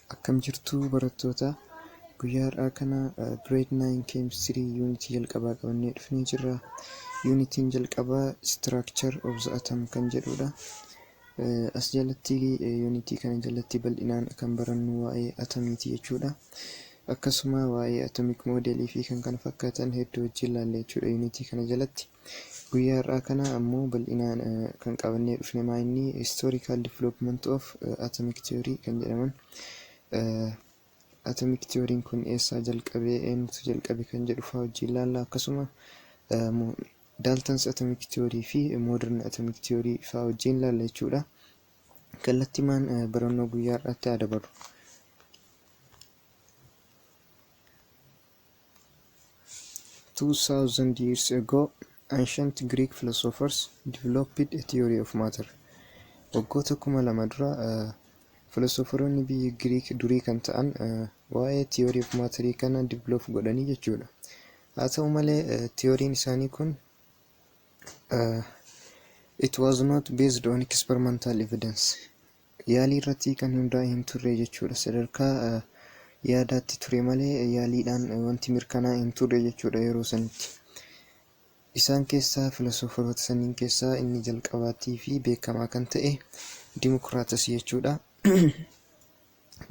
Akkam jirtu barattoota? Guyyaa har'aa kana Grade 9 Chemistry Unit jalqabaa qabannee dhufnee jirra. Unitiin jalqabaa Structure of the Atom kan jedhudha. As jalatti, unitii kana jalatti, bal'inaan kan barannu waa'ee atomiiti jechuudha. Akkasuma waa'ee atomic modelii fi kan kana fakkaatan hedduu wajjin ilaalla jechuudha unitii kana jalatti. Guyyaa har'aa kana ammoo bal'inaan kan qabannee dhufne maa inni historical development of atomic theory kan jedhaman, atomic theory'n kun eessaa jalqabee, eenyutu jalqabe kan jedhu fa'aa wajjin ilaalla. Akkasuma Dalton's atomic theory fi modern atomic theory fa'aa wajjin ilaalla jechuudha. Kallattimaan barannoo guyyaa har'aatti haa dabarru. 2000 years ago, ancient Greek philosophers developed a theory of matter. Waggoota 2000 dura filosoofaroonni biyya Giriik durii kan ta'an waa'ee theory of matter kana develop godhanii jechuudha. Haa ta'u malee, theory'n isaanii kun it was not based on experimental evidence. Yaalii irratti kan hundaa'e hin turre jechuudha. Sadarkaa yaadaatti ture malee yaaliidhaan wanti mirkanaa'e hin turre jechuudha yeroo sanitti. Isaan keessaa, filosoofaroota saniin keessaa, inni jalqabaatii fi beekamaa kan ta'e Dimokiraatas jechuudha.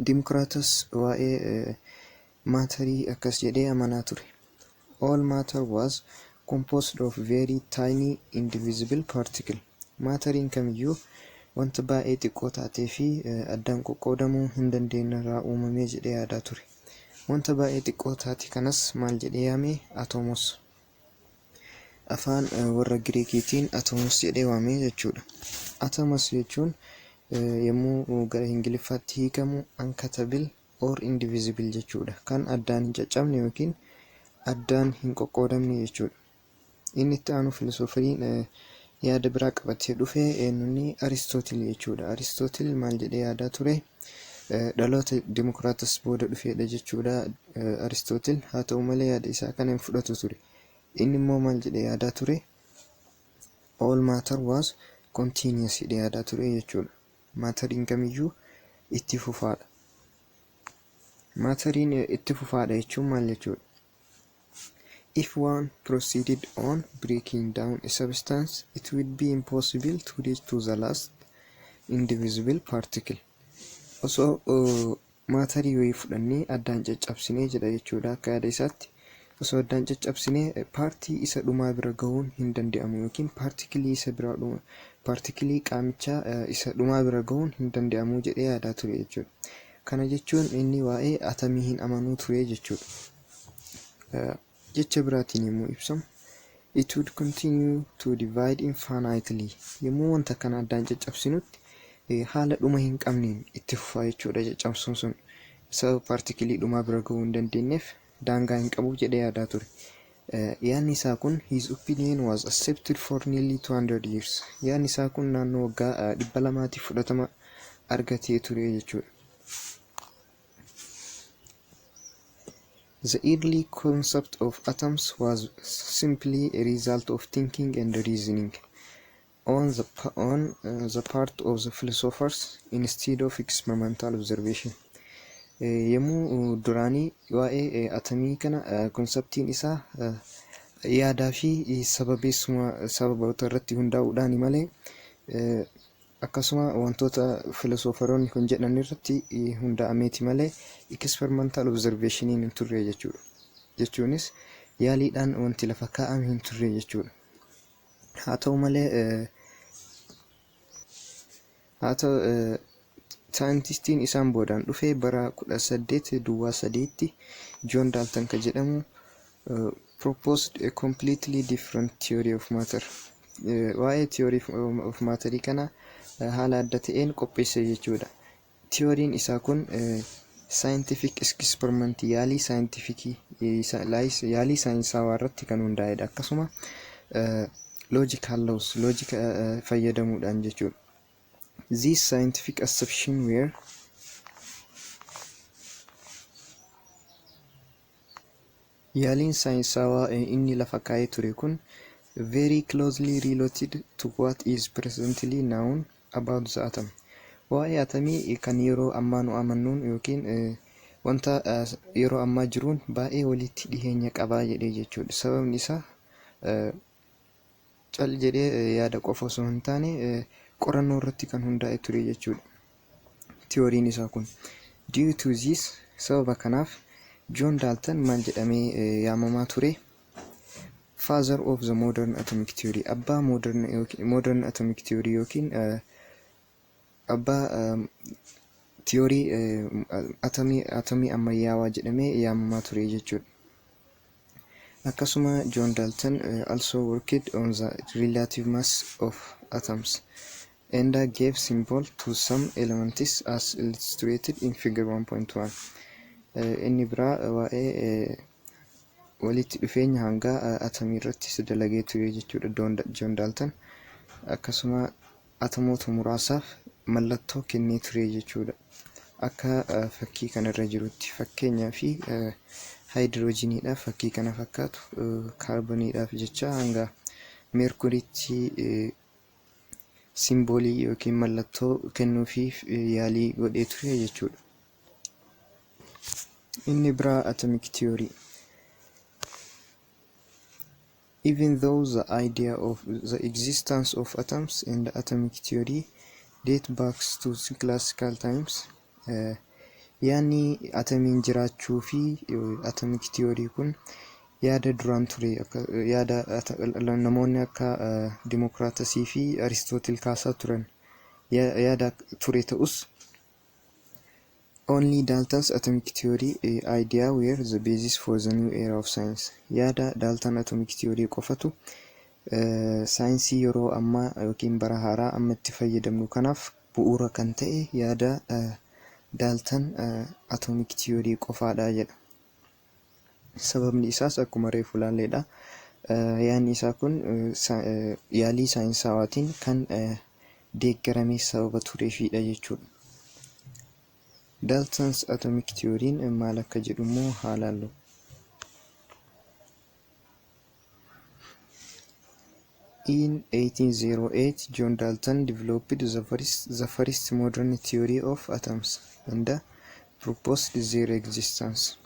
Dimokiraatas waa'ee maatarii akkas jedhee amanaa ture. All matter was composed of very tiny indivisible particle. Maatariin kamiyyuu wanta baay'ee xiqqoo taatee fi addaan qoqqoodamuu hin dandeenye irraa uumamee jedhee yaadaa ture. Wanta baay'ee xiqqoo taate kanas maal jedhee yaame? Atomos. Afaan warra Giriikiitiin atomos jedhee waamee jechuudha. Atomos jechuun yommuu gara Ingiliffaatti hiikamu uncuttable or indivisible jechuudha. Kan addaan hin caccabne yookiin addaan hin qoqqoodamne jechuudha. Inni itti aanu filosoofariin yaada biraa qabatee dhufe eenyunni? Aristootil jechuudha. Aristootil maal jedhee yaadaa ture? Dhaloota Dimokiraatas booda dhufeedha jechuudha Aristootil. Haa ta'u malee, yaada isaa kana hin fudhatu ture. Inni immoo maal jedhee yaadaa ture? All matter was continuous jedhee yaadaa ture jechuudha. Maatariin kamiyyuu itti fufaadha. Maatariin itti fufaadha jechuun maal jechuudha? If one proceeded on breaking down a substance, it would be impossible to reach to the last indivisible particle. Osoo maatarii wayii fudhannee addaan caccabsinee jedha jechuudha akka yaada isaatti. Osoo addaan caccabsinee paartii isa dhumaa bira gahuun hin danda'amu yookiin paartikilii isa biraa dhuma, paartikilii qaamichaa isa dhumaa bira gahuun hin danda'amu jedhee yaadaa ture jechuudha. Kana jechuun inni waa'ee atamii hin amanuu ture jechuudha. Jecha biraatiin yommuu ibsamu, it would continue to divide infinitely. Yommuu wanta kana addaan caccabsinutti haala dhuma hin qabneen itti fufaa jechuudha caccabsuun sun. Sababa paartikilii dhumaa bira gahuu hin dandeenyeef daangaa hin qabu jedhee yaadaa ture. Yaadni isaa kun, his opinion was accepted for nearly 200 years. Yaadni isaa kun naannoo waggaa 200tiif fudhatama argatee ture jechuudha. The early concept of atoms was simply a result of thinking and reasoning on the part of the philosophers instead of experimental observation. Yommuu duraanii waa'ee atamii kana konseptiin isaa yaadaa fi sababeessuma sababoota irratti hundaa'uudhaani malee, akkasuma wantoota filosoofaroonni kun jedhan irratti hundaa'ameeti malee experimental observationiin hin turre jechuudha. Jechuunis yaaliidhaan wanti lafa kaa'ame hin turre jechuudha. Haa ta'u malee, haa ta'u, saayintistiin isaan boodaan dhufe bara 1803tti John Dalton kan jedhamu proposed a completely different theory of matter. Waa'ee theory of matter kana haala adda ta'een qopheesse jechuudha. Theory'n isaa kun scientific experiment, yaalii scientificii, yaalii saayinsawaa irratti kan hundaa'edha. Akkasuma logical laws, logic fayyadamuudhaan jechuudha. These scientific assumptions were: Yaaliin saayinsawaa inni lafa kaa'ee ture kun very closely related to what is presently known about the atom. Waa'ee atamii kan yeroo ammaa nu amannuun yookiin wanta yeroo ammaa jiruun baay'ee walitti dhiheenya qabaa jedhee jechuudha. Sababni isaa cal jedhee yaada qofa osoo hin taane qorannoo irratti kan hundaa'e ture jechuudha. Tiyooriin isaa kun. Due to this, sababa kanaaf, John Dalton maal jedhamee yaamamaa ture? Father of the modern atomic theory, abbaa modern atomic theory yookiin abbaa tiyoorii atomii ammayyaawaa jedhamee yaamamaa ture jechuudha. Akkasuma John Dalton also worked on the relative mass of atoms and gave symbol to some elements as illustrated in figure 1.1. Inni biraa waa'ee walitti dhufeenya hangaa atomii irratti dalagee ture jechuudha John Dalton. Akkasuma atomoota muraasaaf mallattoo kennee ture jechuudha. Akka fakkii kanarra jirutti, fakkeenyaa fi haayidiroojiniidhaaf fakkii kana fakkaatu, kaarboniidhaaf jecha hanga meerkuriitti simboolii yookiin mallattoo kennuufiif yaalii godhee ture jechuudha. Inni biraa atomic theory. Even though the idea of the existence of atoms in the atomic theory date back to classical times, yaadni atamiin jiraachuu fi atomic theory kun yaada duraan ture, yaada namoonni akka Dimokiraatasii fi Aristootil kaasaa turan yaada ture ta'us, only Dalton's atomic theory idea were the basis for the new era of science. Yaada Dalton atomic theory qofatu saayinsii yeroo ammaa yookiin bara haaraa amma itti fayyadamnu kanaaf bu'uura kan ta'e yaada Dalton atomic theory qofaadha jedha. Sababni isaas akkuma reefu ilaalleedha. Yaadni isaa kun yaalii saayinsaawaatiin kan deeggarame sababa tureefidha jechuudha. Dalton's atomic theory'n maal akka jedhu immoo haa laallu. In 1808, John Dalton developed the first modern theory of atoms and proposed their existence.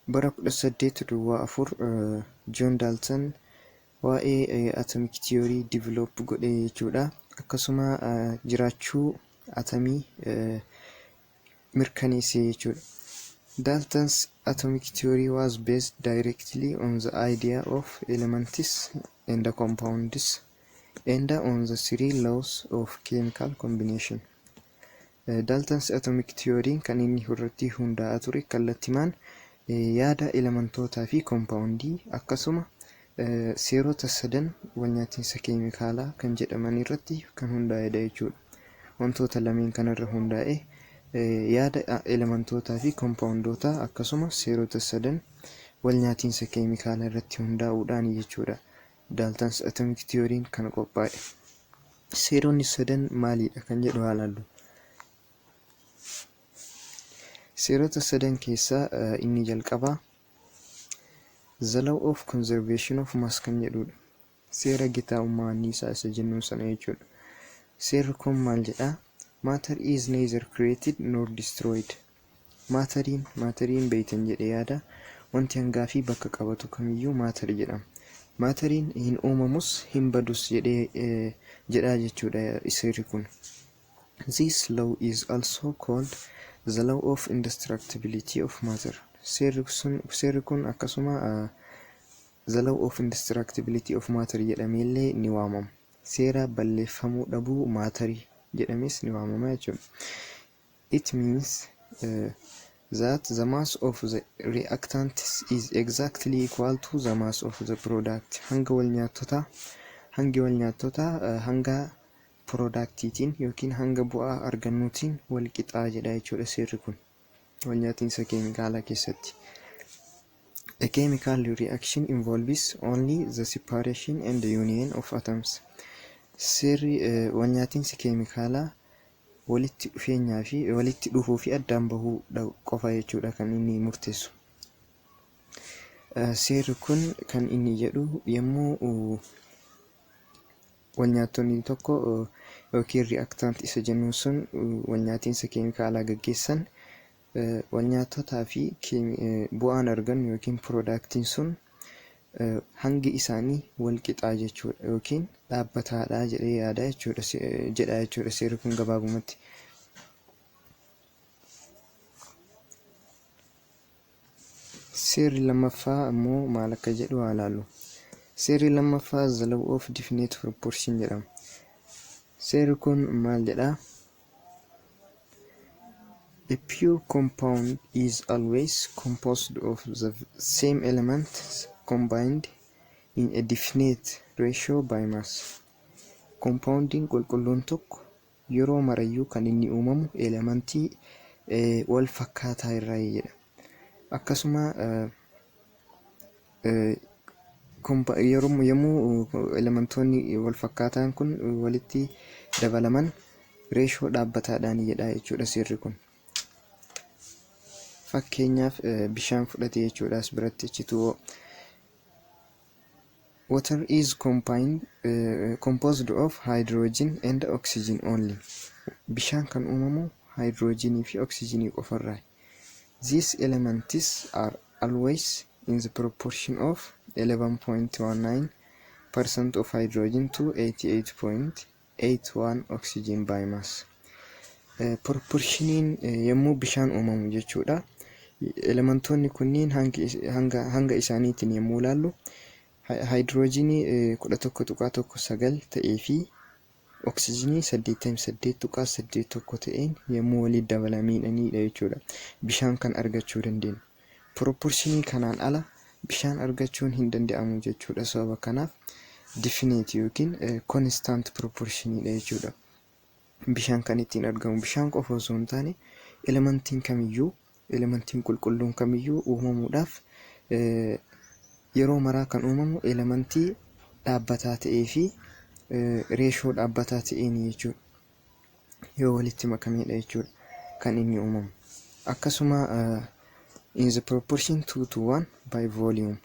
Bara 1804 John Dalton waa'ee atomic theory develop godhe jechuudha. Akkasuma jiraachuu atamii mirkaneesse jechuudha. Dalton's atomic theory was based directly on the idea of elements and the compounds and on the three laws of chemical combination. Dalton's atomic theory kan inni irratti hundaa'aa ture kallattimaan yaada elementootaa fi koompaawundii, akkasuma seerota sadan walnyaatinsa keemikaalaa kan jedhaman irratti kan hundaa'edha jechuudha. Wantoota lameen kanarra hundaa'e, yaada elementootaa fi koompaawundootaa akkasuma seerota sadan walnyaatinsa keemikaalaa irratti hundaa'uudhaan jechuudha. Dalton's atomic theory kan qophaa'e. Seeronni sadan maalidha kan jedhu haa ilaallu. Seerota sadan keessaa inni jalqabaa the law of conservation of mass kan jedhudha. Seera gitaa'ummaa anniisaa isa jennuun sana jechuudha. Seerri kun maal jedhaa? Matter is neither created nor destroyed. Maateriin beeytan jedhe yaada, wanti hangaa fi bakka qabatu kamiyyuu matter jedhama. Maateriin hin uumamus hin badus jedhee jedhaa jechuudha seerri kun. This law is also called the law of indestructibility of matter. Seerri kun akkasuma the law of indestructibility of matter jedhameellee ni waamama. Seera balleeffamuu dhabuu maatarii jedhamees ni waamama jechuudha. It means that the mass of the reactant is exactly equal to the mass of the product. Hangi wal nyaattotaa hanga productiitiin yookiin hanga bu'aa argannuutiin wal qixaa jedha jechuudha seerri kun wal nyaatiinsa keemikaalaa keessatti. A chemical reaction involves only the separation and the union of atoms. Seerri wal nyaatiinsi keemikaalaa walitti dhufeenyaa fi walitti dhufuu fi addaan bahuu qofa jechuudha kan inni murteessu. Seerri kun kan inni jedhu yommuu wal nyaattonni tokko yookiin reactant isa jennuun sun wal nyaatiinsa keemikaalaa gaggeessan, wal nyaatotaa fi bu'aan argannu yookiin productiin sun hangi isaanii wal qixaa jechuudha yookiin dhaabbataadha jedhee yaada jechuudha jedha jechuudha seerri kun gabaabumatti. Seerri lammaffaa immoo maal akka jedhu haa ilaallu. Seerri lammaffaa the law of definite proportion jedhama. Seerri kun maal jedhaa? A pure compound is always composed of the same elements combined in a definite ratio by mass. Compoundiin qulqulluun tokko yeroo marayyuu kan inni uumamu elementii wal fakkaataa irraa jedha. Akkasuma yommuu elementoonni wal fakkaataan kun walitti dabalaman reeshoo dhaabbataadhaan jedha jechuudha seerri kun. Fakkeenyaaf, bishaan fudhate jechuudha as biratti, H2O. Water is composed of hydrogen and oxygen only. Bishaan kan uumamu hydrogenii fi oxygenii qofarraa. These elements are always in the proportion of 11.19% of hydrogen to 88.81 oxygen by mass. Proportioniin yommuu bishaan uumamu jechuudha. Elementoonni kunniin hanga isaaniitiin yommuu ilaallu, haayidroojinii 11.19 ta'ee fi oksijiinii 88.81 ta'een yommuu walitti dabalamanidha jechuudha. Bishaan kan argachuu dandeenyu. Proportionii kanaan ala bishaan argachuun hin danda'amu jechuudha. Sababa kanaaf definite yookiin constant proportioniidha jechuudha. Bishaan kan ittiin argamu, bishaan qofa osoo hin taane elementiin kamiyyuu, elementiin qulqulluun kamiyyuu uumamuudhaaf yeroo maraa kan uumamu elementii dhaabbataa ta'ee fi reeshoo dhaabbataa ta'een jechuudha. Yoo walitti makamedha jechuudha kan inni uumamu. Akkasuma in the proportion 2 to 1 by volume.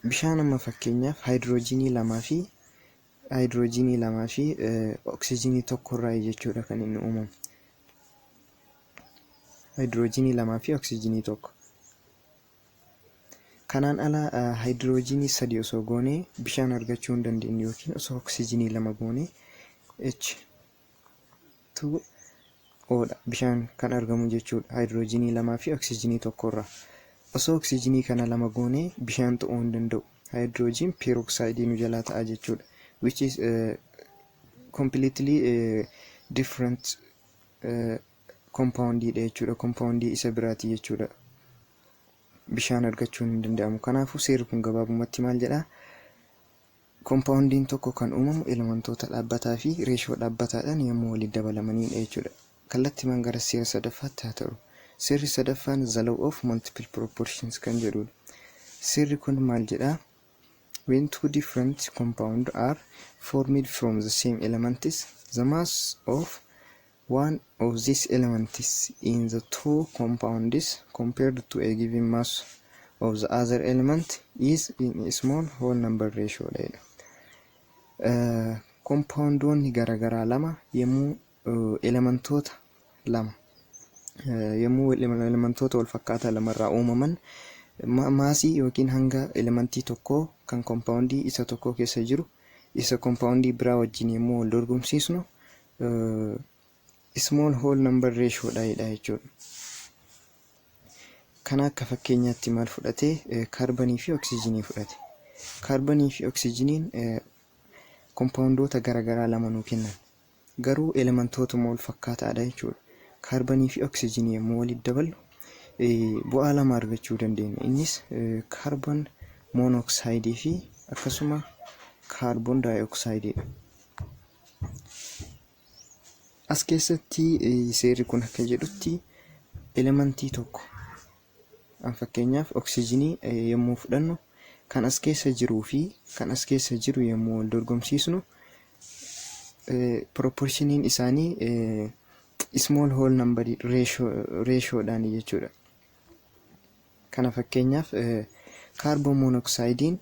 Bishaan amma fakkeenyaaf haayidroojinii lamaa fi oksijiinii tokko irraa jechuudha kan inni uumamu. Haayidroojinii lamaa fi oksijiinii tokko. Kanaan ala haayidroojinii sadi osoo goonee bishaan argachuu hin dandeenyu, yookiin osoo oksijiinii lama goonee, H2 O dha bishaan kan argamu jechuudha, haayidroojinii lamaa fi oksijiinii tokko irraa. Osoo oksijiinii kana lama goonee bishaan ta'uu hin danda'u. Hydrogen peroxideii nu jalaa ta'a jechuudha. Which is completely different compoundiidha jechuudha. Compoundii isa biraati jechuudha. Bishaan argachuun hin danda'amu. Kanaafuu seerri kun gabaabumatti maal jedhaa? Compoundiin tokko kan uumamu elementoota dhaabbataa fi reeshoo dhaabbataadhaan yommuu walitti dabalamanidha jechuudha. Kallattiimaan gara seera sadaffaatti haa ta'u. Seerri sadaffaan the law of multiple proportions kan jedhudha. Seerri kun maal jedhaa? When two different compounds are formed from the same elements, the mass of one of these elements in the two compounds compared to a given mass of the other element is in a small whole number ratio dha. Compoundoonni garaagaraa lama yommuu elementoota lama yommuu elementoota wal fakkaataa lamarraa uumaman, maasii yookiin hanga elementii tokkoo kan compoundii isa tokko keessa jiru isa compoundii biraa wajjin yommuu wal dorgomsiisnu, small whole number ratio dha jechuudha. Kana akka fakkeenyaatti maal fudhate? Kaarbanii fi oksijiinii fudhate. Kaarbanii fi oksijiiniin compoundoota garaagaraa lama nuu kennan. Garuu elementootuma wal fakkaataadha jechuudha. Kaarbanii fi oksijiinii yommuu walitti daballu bu'aa lama argachuu dandeenya. Innis carbon monoxideii fi akkasuma carbon dioxideiidha. As keessatti seerri kun akka jedhutti, elementii tokko, fakkeenyaaf oksijiinii yommuu fudhannu, kan as keessa jiruu fi kan as keessa jiru yommuu wal dorgomsiisnu, proportioniin isaanii small whole number ratioodhaan jechuudha. Kana fakkeenyaaf carbon monoxideiin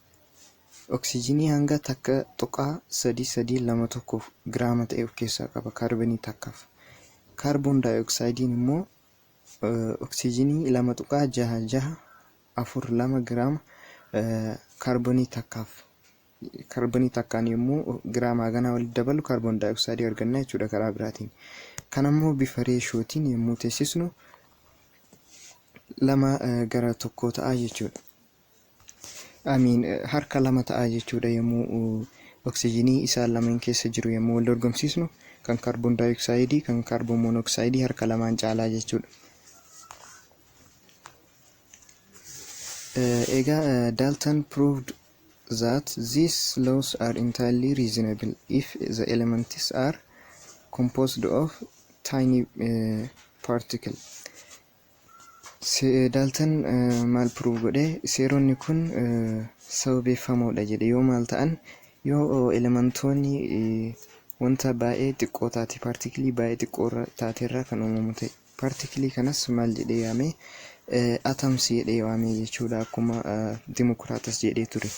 Oksijiinii hanga 1.3321 giraama ta'e of keessaa qaba kaarbonii takkaaf. Kaarboon daayoksaayidiin immoo oksijiinii 2.6642 giraama kaarbonii takkaaf. Kaarbonii takkaan yommuu giraama haganaa walitti dabalu kaarboon daayoksaaydii arganna jechuudha karaa biraatiin. Kanammoo bifa reeshootiin yommuu teessisnu 2 gara 1 ta'a jechuudha. Amiin, harka lama ta'a jechuudha. Yommuu oksijiinii isaan lameen keessa jiru yommuu wal dorgomsiisnu, kan kaarboon daayoksaaydii kan kaarboon monooksaayidii harka lamaan caalaa jechuudha. Egaa Dalton proved that these laws are entirely reasonable if the elements are composed of tiny particle. Dalton maal prove godhe? Seeronni kun sababeeffamoodha jedhe. Yoo maal ta'an? Yoo elementoonni wanta baay'ee xiqqoo taate, paartikilii baay'ee xiqqoo taaterraa kan uumamu ta'e. Paartikilii kanas maal jedhee yaame? Atoms jedhee waame jechuudha, akkuma Dimokiraatas jedhee ture.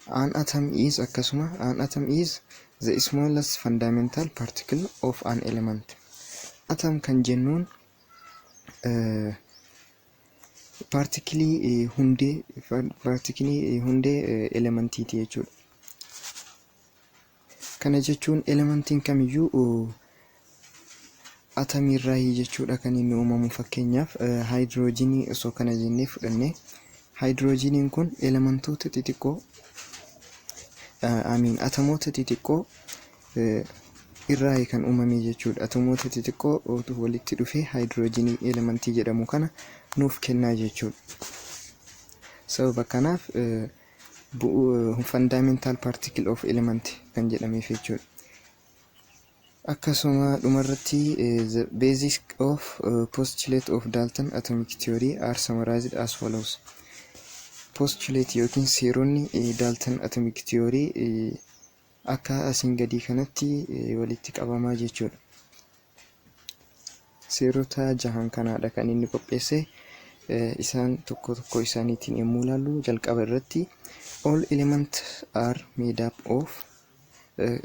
An atom is, akkasuma, an atom is the smallest fundamental particle of an element. Atom kan jennuun paartikilii hundee elementiiti jechuudha. Kana jechuun elementiin kamiyyuu atamiirraa jechuudha kan inni uumamu. Fakkeenyaaf, haayidiroojiinii osoo kana jennee fudhannee, haayidiroojiiniin kun elementoota xixiqqoo, amiin, atomoota xixiqqoo irraa kan uumame jechuudha. Atomoota xixiqqoo walitti dhufee haayidiroojiinii elementii jedhamu kana nuuf kennaa jechuudha. Sababa kanaaf fundamental particle of element kan jedhameef jechuudha. Akkasuma dhumarratti, the basic of postulate of Dalton atomic theory are summarized as follows. Postulate yookiin seeronni Dalton atomic theory akka asiin gadii kanatti walitti qabamaa jechuudha. Seerota jahan kanaadha kan inni qopheesse. Isaan tokko tokko isaaniitiin yommuu ilaallu, jalqaba irratti all elements are made up of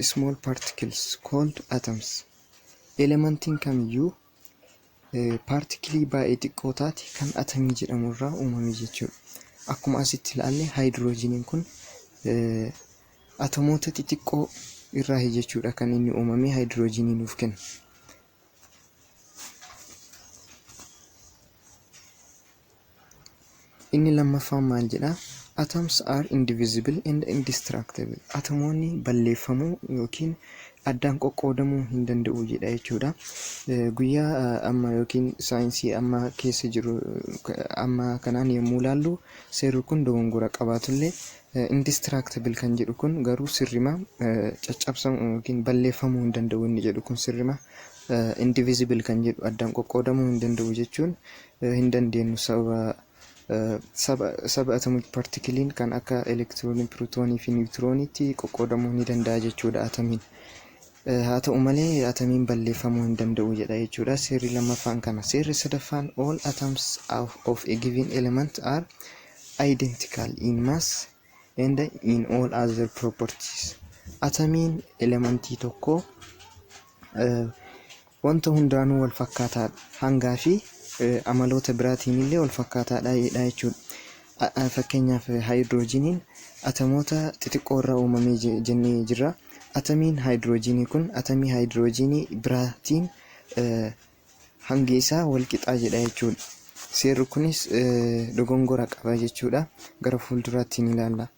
small particles called atoms. Elementiin kamiyyuu paartikilii baay'ee xiqqoo taate kan atamii jedhamu irraa uumame jechuudha. Akkuma asitti ilaalle, haayidiroojiniin kun atomoota xixiqqoo irraa jechuudha kan inni uumame haayidiroojinii nuuf kenna. Inni lammaffaan maal jedhaa? Atoms are indivisible and indestructible. Atomoonni balleeffamuu yookiin addaan qoqqoodamuu hin danda'u jedha jechuudha. Guyyaa amma yookiin saayinsii amma keessa jiru amma kanaan yommuu ilaallu, seerri kun dogongora qabaatullee, indestructible kan jedhu kun garuu sirrima. Caccabsamuu yookiin balleeffamuu hin danda'u inni jedhu kun sirrima. Indivisible kan jedhu, addaan qoqqoodamuu hin danda'u jechuun hin dandeenyu, sababa saba atomic partikiliin kan akka elektiroonii, pirootoonii fi niwutirooniitti qoqqoodamuu ni danda'a jechuudha atamiin. Haa ta'u malee, atamiin balleeffamuu hin danda'u jedha jechuudha. Seerri lammaffaan kana. Seerri sadaffaan, all atoms of a given element are identical in mass and in all other properties. Atamiin elementii tokkoo wanta hundaanuu wal fakkaataadha. Hangaa fi amaloota biraatiin illee wal fakkaataadha jedha jechuudha. Fakkeenyaaf, haayidiroojiniin atomoota xixiqqoo irraa uumamee jennee jirra. Atamiin haayidiroojinii kun atamii haayidiroojinii biraatiin hangi isaa wal qixaa jedha jechuudha. Seerri kunis dogongora qaba jechuudha. Gara fuulduraatti ni ilaalla.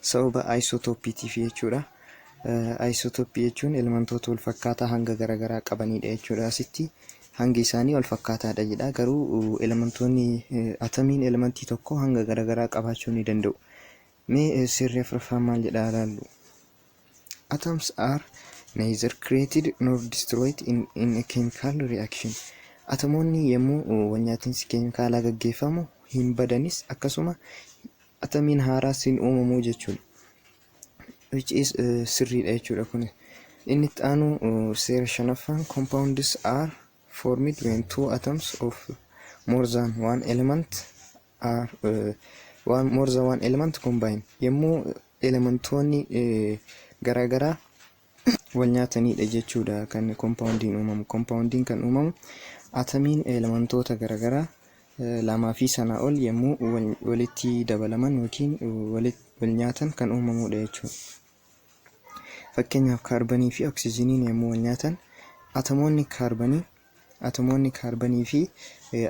Sababa aayisootooppiitiif jechuudha. Aayisootoppii jechuun elementoota wal fakkaataa hanga garaagaraa qabanidha jechuudha. Asitti hangi isaanii wal fakkaataadha jedha. Garuu elementoonni, atamiin elementii tokko hanga garaagaraa qabaachuu ni danda'u. Mee seerri afuraffaan maal jedha ilaallu. Atoms are neither created nor destroyed in a chemical reaction. Atomoonni yommuu walnyaatinsi keemikaalaa gaggeeffamu hin badanis, akkasuma atamiin haaraas hin uumamu jechuudha. Which is sirriidha jechuudha kun. Inni itti aanu, seera shanaffaan, compounds are formed when two atoms of more than one element are One more than one element combine, yommuu elementoonni garaagaraa wal nyaatanidha jechuudha kan compoundiin uumamu. Compoundiin kan uumamu atamiin elementoota garaagaraa lamaa fi sanaa ol yommuu walitti dabalaman yookiin wal nyaatan kan uumamudha jechuudha. Fakkeenyaaf, kaarbanii fi oksijiniin yommuu wal nyaatan, atomoonni kaarbanii fi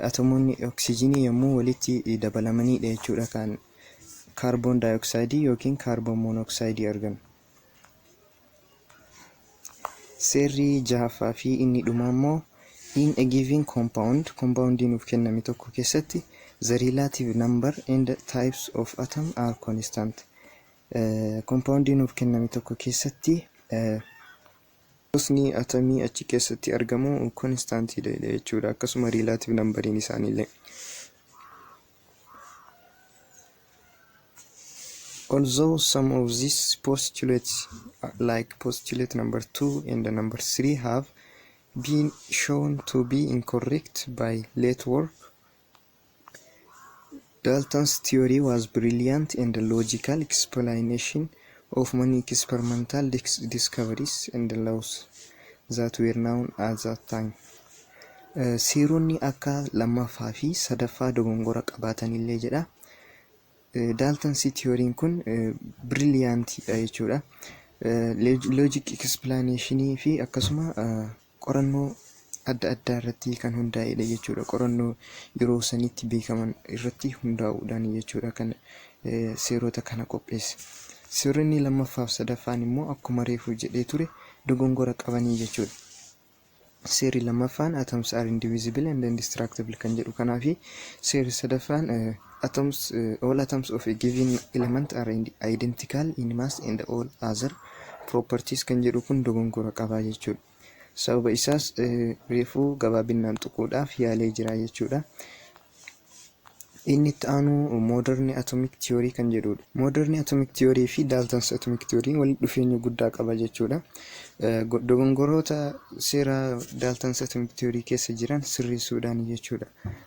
atomoonni oksijinii yommuu walitti dabalamanidha jechuudha kan kaarboon daayoksayidii yookiin kaarboon monoksayidii argannu. Seerri jahaffaa fi inni dhumaa immoo, in a given compound, compoundii nuuf kenname tokko keessatti, the relative number and types of atom are constant. Compoundii nuuf kenname tokko keessatti gosni atomii achi keessatti argamu constantiidha jechuudha, akkasuma relative numberiin isaaniillee. Although some of these postulates, like postulate number 2 and number 3, have been shown to be incorrect by late work, Dalton's theory was brilliant and logical explanation of many experimental discoveries and laws that were known at that time. Seeronni akka lammaffaa fi sadaffaa dogongora qabaatanillee jedha. Dalton's theoryin kun brilliantiidha jechuudha. Logic explanationii fi akkasuma qorannoo adda addaa irratti kan hundaa'edha jechuudha. Qorannoo yeroo sanitti beekaman irratti hundaa'uudhaan jechuudha kan seerota kana qopheesse. Seeronni lammaffaa fi sadaffaan immoo akkuma reefu jedhee ture dogongora qabanii jechuudha. Seerri lammaffaan "atoms are indivisible and indestructible" kan jedhu kanaafi seerri sadaffaan atoms all atoms of a given element are identical in mass and all other properties" kan jedhu kun dogongora qabaa jechuudha. Sababa isaas reefuu gabaabinaan tuquudhaaf yaalee jira jechuudha. Inni itti aanu modern atomic theory kan jedhudha. Modern atomic theory fi Dalton's atomic theory walitti dhufeenya guddaa qaba jechuudha. Dogongoroota seera Dalton's atomic theory keessa jiran sirreessuudhaan jechuudha.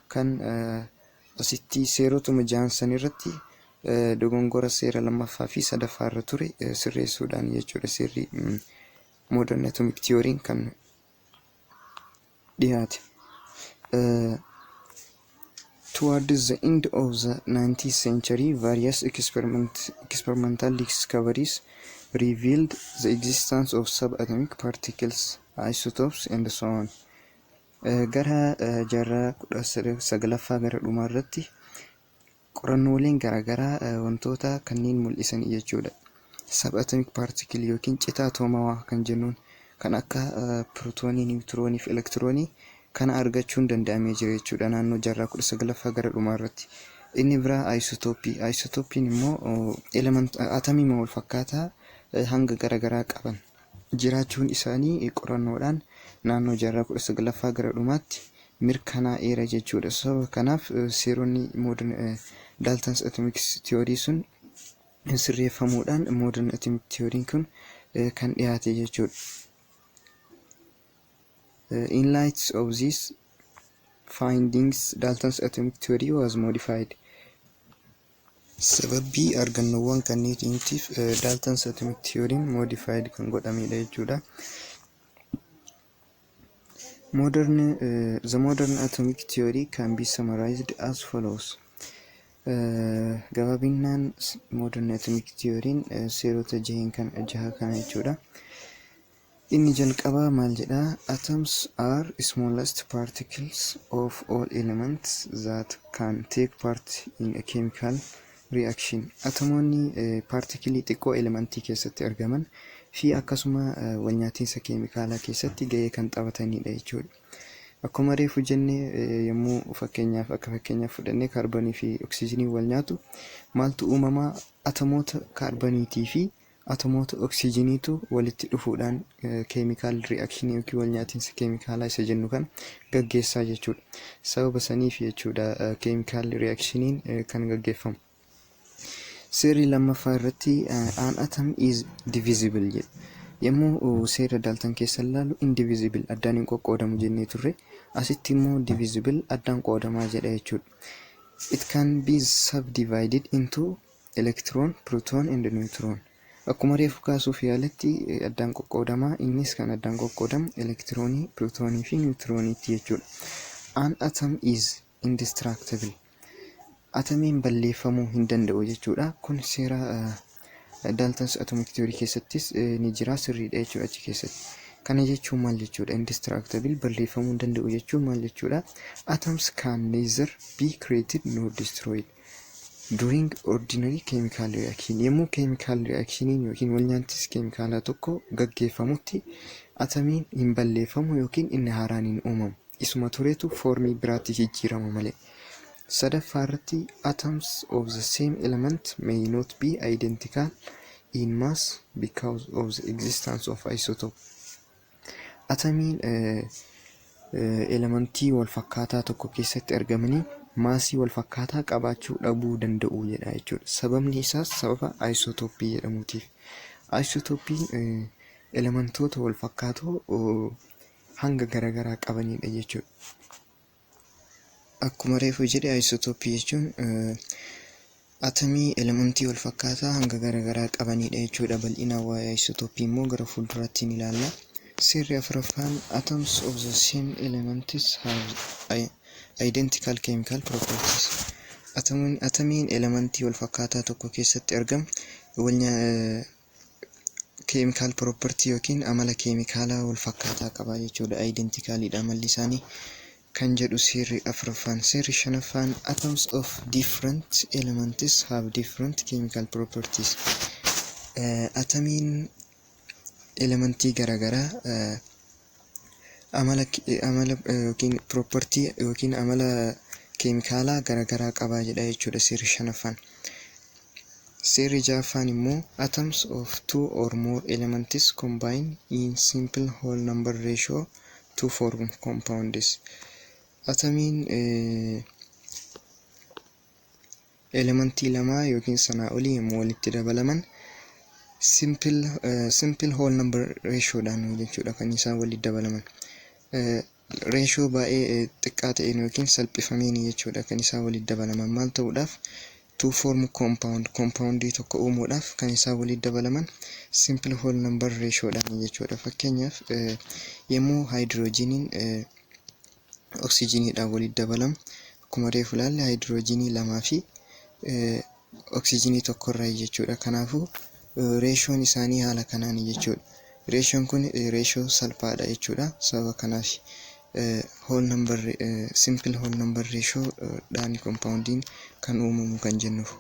Kan asitti seerotuma jahan irratti dogongora seera lammaffaa fi sadaffaa irra ture sirreessuudhaan jechuudha seerri modern atomic theory kan dhiyaate. Towards the end of the 19th century, various experimental discoveries revealed the existence of subatomic particles, isotopes, and so on. Gara jaarraa 19ffaa gara dhumaa irratti qorannooleen garaagaraa wantoota kanneen mul'isan jechuudha. Subatomic particle yookiin citaa atoomawaa kan jennuun kan akka pirootoonii, niwutiroonii fi elektiroonii kana argachuun danda'amee jira jechuudha naannoo jaarraa 19ffaa gara dhumaa irratti. Inni biraa aayisotooppii. Aayisotoopiin immoo atamii wal fakkaataa hanga garaagaraa qaban jiraachuun isaanii qorannoodhaan naannoo jaarraa 19ffaa gara dhumaatti mirkanaa'eera jechuudha. Sababa kanaaf seeronni modern Dalton's atomic theory sun sirreeffamuudhaan modern atomic theory kun kan dhiyaate jechuudha. In light of these findings, Dalton's atomic theory was modified. Sababii argannoowwan kanneeniitiif Dalton's atomic theory modified kan godhamedha jechuudha. The modern atomic theory can be summarized as follows. Gabaabinaan modern atomic theory seerota jaheen kan jaha kana jechuudha. Inni jalqabaa maal jedhaa? Atoms are smallest particles of all elements that can take part in a chemical reaction. Atomoonni paartikilii xiqqoo elementii keessatti argaman fi akkasuma walnyaatiinsa keemikaalaa keessatti gahee kan taphatanidha jechuudha. Akkuma reefu jennee, yommuu fakkeenyaaf akka fakkeenyaaf fudhannee kaarbonii fi oksijiinii wal nyaatu, maaltu uumamaa? Atomoota kaarboniitii fi atomoota oksijiiniitu walitti dhufuudhaan chemical reactionii yookiin wal nyaatiinsa keemikaalaa isa jennu kan gaggeessaa jechuudha. Sababa saniif jechuudha chemical reactioniin kan gaggeeffamu. Seerri lammaffaa irratti "an atom is divisible" jedha. Yommuu seera Dalton keessa ilaallu indivisible, addaan hin qoqqoodamu jennee turre, asitti immoo divisible, addaan qoodamaa jedha jechuudha. It can be subdivided into electron, proton and neutron. Akkuma reefu kaasuuf yaaletti addaan qoqqoodamaa. Innis kan addaan qoqqoodamu elektiroonii, pirootoonii fi niwutirooniitti jechuudha. An atom is indestructible. Atamiin balleeffamuu hin danda'u jechuudha. Kun seera Dalton's atomic theory keessattis ni jira, sirriidha jechuudha achi keessatti. Kana jechuun maal jechuudha? Indestructible, balleeffamuu hin danda'u jechuun maal jechuudha? Atoms can neither be created nor destroyed during ordinary chemical reaction. Yommuu chemical reactioniin yookiin walnyaantis keemikaalaa tokko gaggeeffamutti atamiin hin balleeffamu yookiin inni haaraan hin uumamu. Isuma turetu foormii biraatti jijjiirama malee. Sadaffaa irratti, atoms of the same element may not be identical in mass because of the existence of isotope. Atamiin elementii wal fakkaataa tokko keessatti argamanii maasii wal fakkaataa qabaachuu dhabuu danda'u jedha jechuudha. Sababni isaas sababa aayisotooppii jedhamuutiif. Aayisotoopiin elementoota wal fakkaatoo hanga garaagaraa qabanidha jechuudha. Akkuma reefu jedhe, aayisotooppii jechuun atamii elementii wal fakkaataa hanga garaagaraa qabanidha jechuudha. Bal'inaan waa'ee aayisotooppii immoo gara fuulduraatti ni ilaalla. Seerri afuraffaan, atoms of the same elements have identical chemical properties. Atamiin elementii wal fakkaataa tokko keessatti argamu chemical property yookiin amala keemikaalaa wal fakkaataa qaba jechuudha. Identicalidha amalli isaanii kan jedhu seerri afuraffaan. Seerri shanaffaan, atoms of different elements have different chemical properties. Atamiin elementii garaagaraa amala yookiin property yookiin amala keemikaalaa garaagaraa qaba jedha jechuudha seerri shanaffaan. Seerri ja'affaan immoo, atoms of two or more elements combine in simple whole number ratio to form compounds. Atamiin elementii lamaa yookiin sanaa olii yommuu walitti dabalaman simple whole number ratioodhaan jechuudha kan isaan walitti dabalaman. Reeshoo baay'ee xiqqaa ta'een yookiin salphifameen jechuudha kan isaan walitti dabalaman. Maal ta'uudhaaf? To form compound, compoundii tokko uumuudhaaf kan isaan walitti dabalaman simple whole number ratioodhaan jechuudha. Fakkeenyaaf, yommuu haayidiroojiniin oksijiiniidhaan walitti dabalamu, akkuma reefu ilaalle, haayidiroojinii lamaa fi oksijiinii tokkorraa jechuudha. Kanaafuu reeshoon isaanii haala kanaan jechuudha. Reeshoon kun reeshoo salphaadha jechuudha. Sababa kanaaf whole number, simple whole number ratio dhaan compoundiin kan uumamu kan jennuuf.